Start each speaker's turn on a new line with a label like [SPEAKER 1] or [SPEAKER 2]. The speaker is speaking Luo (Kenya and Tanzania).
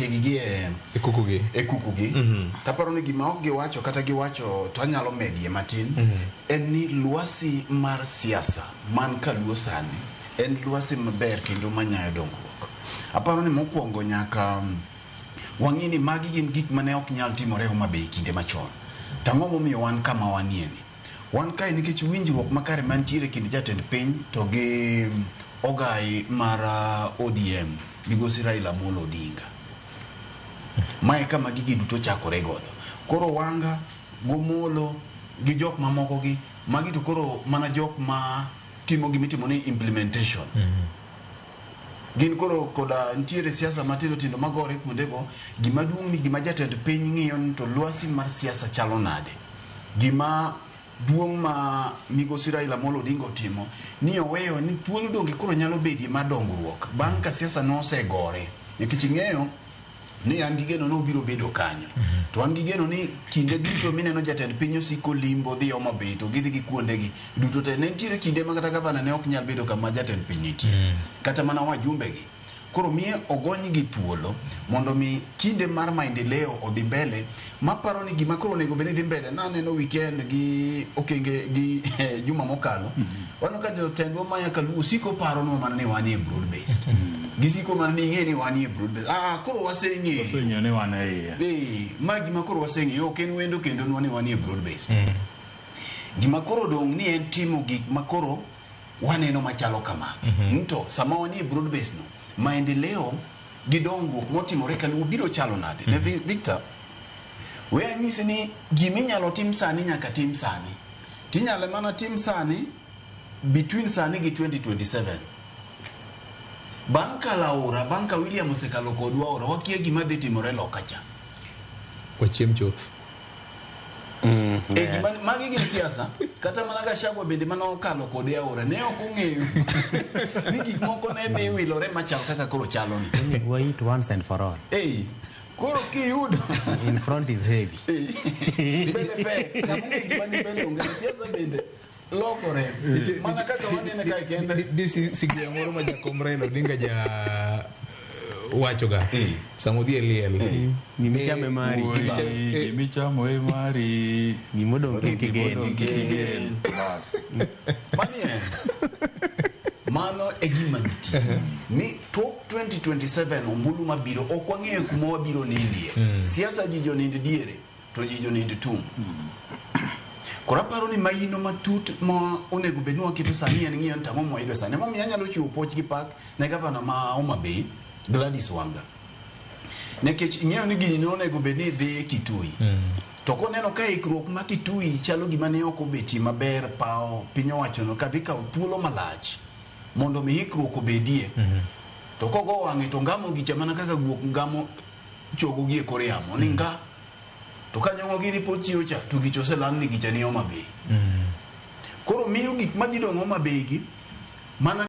[SPEAKER 1] wechegi gi e
[SPEAKER 2] E kukugi.
[SPEAKER 1] E kukugi. Taparo ni gima ok giwacho kata giwacho to anyalo medie matin en ni lwasi mar siasa man kaluo sani en lwasi maber kendo manyayo dongruok. Aparo ni mokwongo nyaka wang'i ni magi gin gik mane ok nyal timore Homa Bay kinde machon. To ang'o momiyo wan kama wanie ni? Wan kae nikech winjruok makare mantiere kind jatend piny to gi ogai mar ODM migosi Raila Amolo Odinga. Mae kama gigi duto chakore godo. Koro Wanga, Gomolo gi jok mamoko gi, magi to koro mana jok ma timo gimitimo ni implementation. Gin koro koda nitiere siasa matindo tindo magore kuondego. Gima duong' ni gima jatend piny ng'iyo ni to lwasi mar siasa chalo nade. Gima duong' ma migosi Raila Amolo Odinga otimo ni oweyo ni thuolo donge koro nyalo bedie mar dongruok bang' ka siasa nosegore. Nikech ing'eyo ni an gi geno ni obiro bedo kanyo. To an gi geno ni kinde duto mineno jatend piny osiko limbo dhi Homa Bay to gidhi gi kuondegi duto te. Ne nitiere kinde ma kata gavana ne ok nyal bedo kama jatend piny nitie. Kata mana wajumbe gi. Koro miye ogony gi thuolo mondo mi kinde mar maendeleo odhi mbele. Maparo ni gima koro onego bed ni dhi mbele naneno weekend gi okenge gi juma mokalo. Waneno ka jotendwa maya kaluo siko paronwa mana ni wanie broad based. Gisiko mana ni ing'e ni wanie broad based. Ah, koro waseng'eyo.
[SPEAKER 3] Waseng'eyo ni wan e iye.
[SPEAKER 1] Eh, ma gima koro waseng'eyo ok en wendo kendo nwa ni wanie broad based. Gima koro dong' ni en timo gik ma koro waneno machalo kama. To sama wanie broad based no, maendeleo gi dongruok motimore kaluo biro chalo nade? Ne Victor, we anyisi ni giminyalo tim sani nyaka tim sani. Tinyalo mana tim sani between sani gi 2027. Bang' kalo aora, bang' ka William osekalo kodwa aora, wakia gima dhi timore loka cha.
[SPEAKER 2] Wachiem chuth.
[SPEAKER 1] E gima magi gin siasa. Kata mana Gachagua bende mane okalo kode aora ne ok ong'eyo ni gik moko ne dhi wilore machal kaka koro chalo ni.
[SPEAKER 4] We eat once and for all.
[SPEAKER 1] Ei, koro kiyudo
[SPEAKER 4] In front is heavy.
[SPEAKER 1] Mbele pek, kama onge gima ni mbele onge. Siasa bende lokore. Mana kaka wanene kae kende.
[SPEAKER 2] Di sigria moro ma jakom Raila Odinga ja wachoga sama odhi e liel.
[SPEAKER 4] Gimichamo e mari.
[SPEAKER 3] Gimichamo e mari.
[SPEAKER 4] Gimodong' kik igen.
[SPEAKER 3] Kik igen. Bas.
[SPEAKER 1] Mani en. Mano e gima nitie. Ni tok 2027 ombulu mabiro ok wang'eyo kuma wabiro nindie. Siasa ji jonind diere to ji jonind tung'. Koro aparo ni maino matut ma onego bed ni waketo sani en ng'iyo ni to ang'o mwayudo sani. Emomiyo anyalo chiwo puoch gi pak ne gavana ma Homa Bay Gladys Wanga. Nikech ing'eyo ni gini ne onego bed ni dhi Kitui. To koneno ka ikruok ma Kitui chalo gima ne ok obetie maber pawo piny owacho no kadhi kawo thuolo malach mondo mi ikruok obedie. To kogo wang'e to ngamo gicha mana kaka guok ngamo chogo gi e kor yamo ni nga. To ka nyong'o gini pod chiwo cha to gicha oseland ni gicha ni Homa Bay. Koro miyo gik madhi dong' Homa Bay gi mana